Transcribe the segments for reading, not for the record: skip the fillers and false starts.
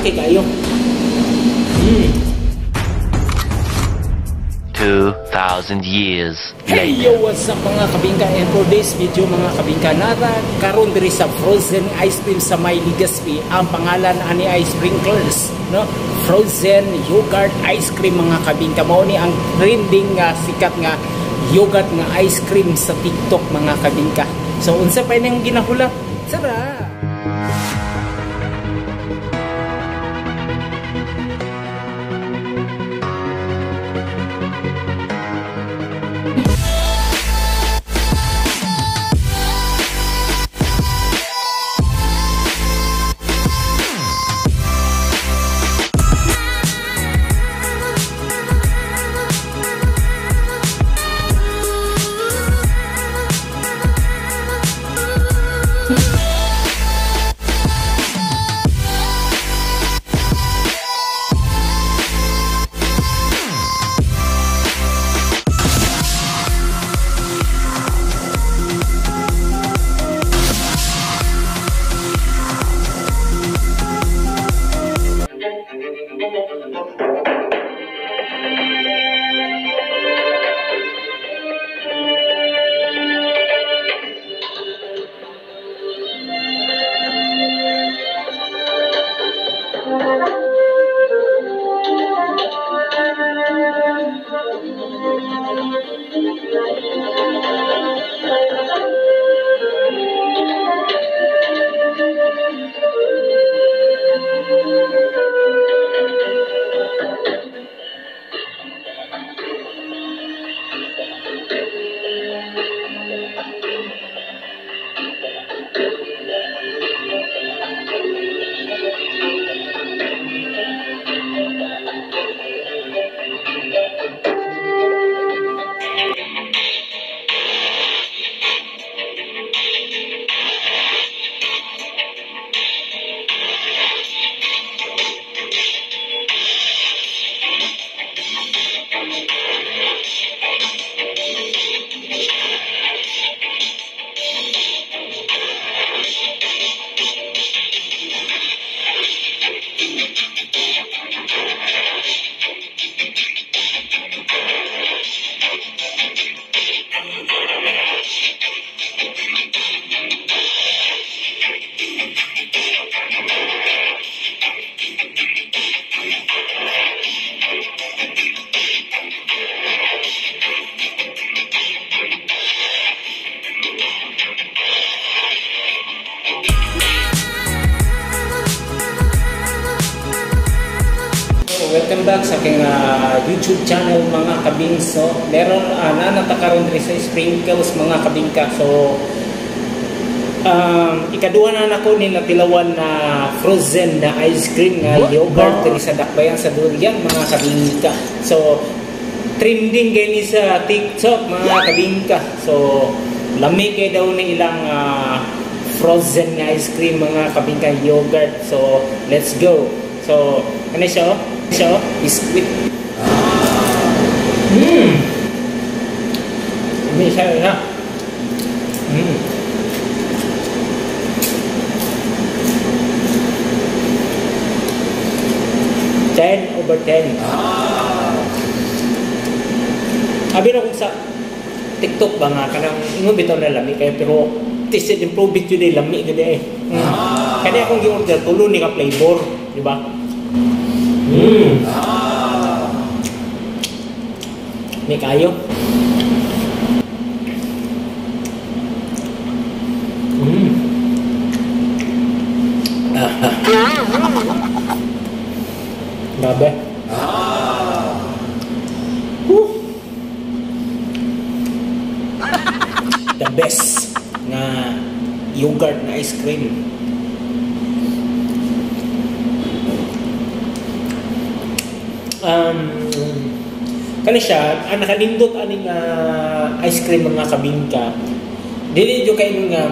Okay kayo. 2,000 years Hey later. yo, what's up mga kabingka? And for this video mga kabingka, nara karon diri sa frozen ice cream sa May Legazpi. Ang pangalan ani ay Sprinkles, no? Frozen yogurt ice cream mga kabingka. Mao ni ang trending nga sikat nga yogurt nga ice cream sa TikTok mga kabingka. So unsa pa ning ginahulat? Tara! Welcome back sa aking YouTube channel mga kabingso. Meron nanatakaroon diri sa Sprinkles mga kabingka. So ikaduha na nako ni natilawan na frozen na ice cream nga yogurt diri sa Dakbayan sa Durian mga kabingka. So trending kay ni sa TikTok mga kabingka. So lami kay daw ni ilang frozen nga ice cream mga kabingka yogurt. So let's go. So ano siya? Siya, biscuit. May siya na. 10/10. Abi na kung sa TikTok ba nga kanang ingon bitaw na lami kay pero tested and prove it yun eh, lami gud eh. Kani akong gi-order tulo ni ka flavor, di ba? May kayo. Grabe. Woo. The best nga yogurt na ice cream. Kani siya, ang nakanindot aning ice cream mga kabingka. Dili jud kay nga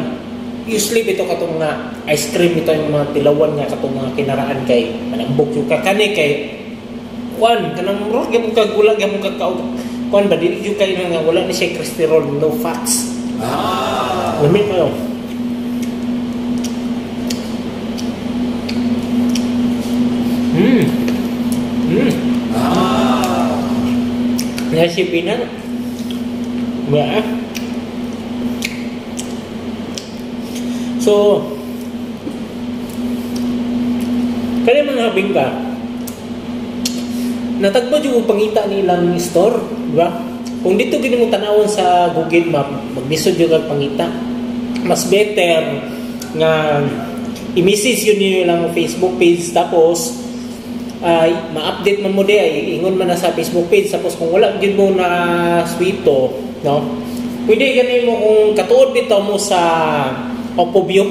usually bitaw katong nga ice cream ito yung mga tilawan nga katong mga kinaraan kay manambok yung kani kay kuan kanang murag gyud ka gulag gyud ka kuan ba dili jud kay nga wala ni siya cholesterol, no fats. Lami kayo. si Pina. Ba? So, kani mga bingka, natagbo jud pangita nilang store, di ba? Kung dito gini mo tanawon sa Google Map, maglisod jud kag pangita. Mas better nga i-message yun niyo lang Facebook page, tapos ay ma-update man mo di ay ingon man na sa Facebook page, tapos kung wala gyud mo na swito, no? Pwede gani mo kung katuod bitaw mo sa Opobio,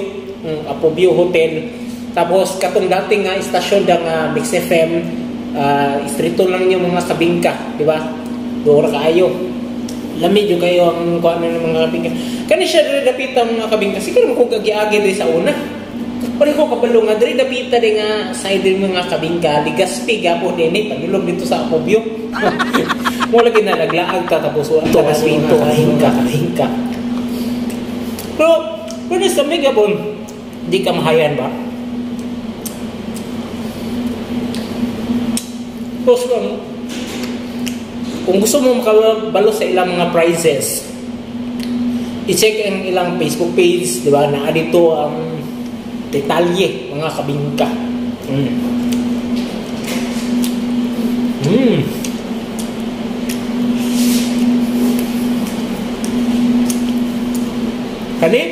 Opobio Hotel. Tapos katong dating nga istasyon da nga Mix FM, istrito lang yung mga kabingka, di ba? Dora kaayo. Lami jud kayo ang kuan ng mga kabingka. Kani siya diri dapita mga kabingka. Siguro mo kung agi-agi diri sa una. Pareho kabalo nga diri dapita di nga side diri mga kabingka, Legazpi gapon dinhi padulong dito sa Opobio. Mo lagi na naglaag ka tapos wala ka swito, hingka hingka. Pero pwede sa may gapon, di ka mahayan ba? Tapos kung gusto mo makabalo sa ilang mga prices, i-check ang ilang Facebook page, di ba? Naa dito ang detalye, mga kabingka. Kani?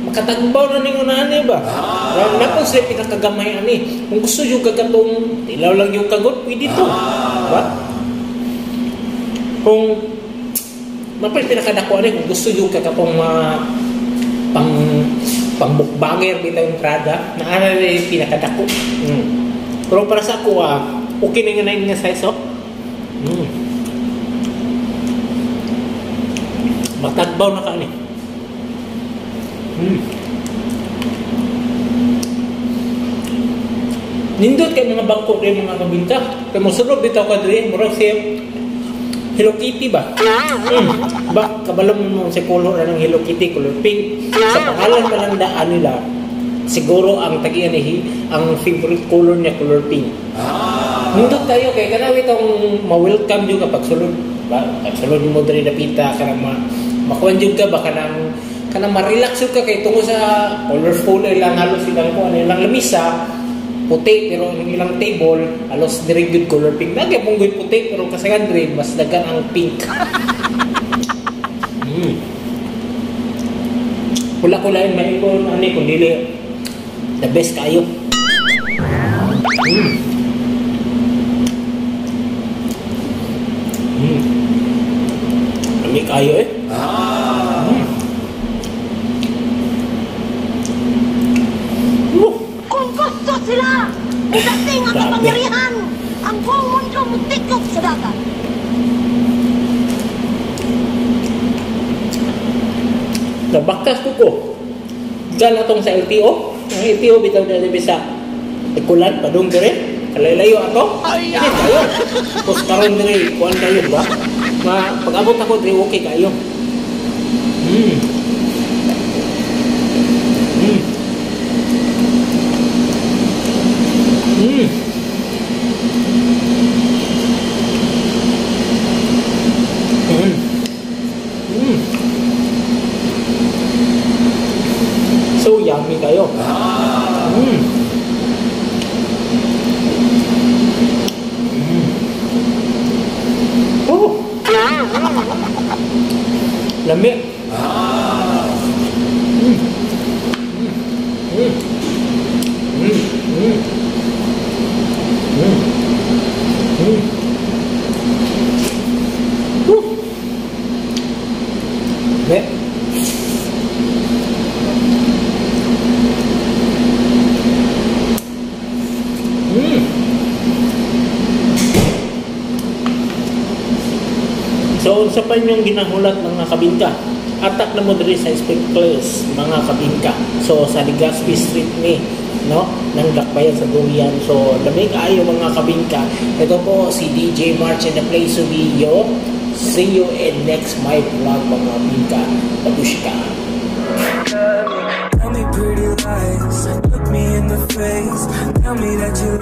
Makatagbaw na ning unahan eh ba? Napon sila pinakagamay ani. Kung gusto yung kagatong tilaw lang yung kagot, pwede to. Diba? Kung mapay pinakadako ani, kung gusto yung kagatong pang pangbukbanger bitaw yung Prada, naana na yung pinakadako. Pero para sa ako, okay na nga na nga size, oh. Matagbaw na ka ani. Nindot kay mga bangko kay mga kabinta. Kay mosulod bitaw ka diri, murag si Hello Kitty ba? Ba kabalo mo sa color na ng Hello Kitty, color pink. Sa pangalan pa lang daan nila, siguro ang tagian ni ang favorite color niya color pink. Nindot kayo kay kanaw itong ma-welcome jud ka pagsulod. Ba pagsulod mo diri dapita kanang makuan jud ka ba kanang kanang ma-relax jud ka kay tungo sa colorful ilang halos ilang kuan ilang lamisa puti, pero ang ilang table halos diri gyud color pink. Nagya pong gyud puti pero kasagan diri mas daghan ang pink. Wala ko lain maingon ani kun dili the best kayo. Lami kayo eh. Kung gusto sila, idating ang kapangyarihan, ang buong mundo mutikop sa dagat. Nabakas ko ko. Diyan atong sa LTO. Ang LTO bitaw na diri sa Ikulan, padung diri. Kalaylayo ato. Ay, kayo. Tapos karon diri, kuan kayo ba? Ma, pag-abot ako diri, okay kayo. So yummy kayo. Oh. Lami. Ne. So, unsa pa inyong ginahulat mga kabingka? Atak na mo diri sa Spectacles mga kabingka. So, sa Legazpi Street ni, no? Nang Dakbayan sa Durian. So, lamig ayo mga kabingka. Ito po si DJ March in the place to be yo. See you in next my vlog mga kabingka. Babushka. Tell me pretty lies, look me in the face, tell me that you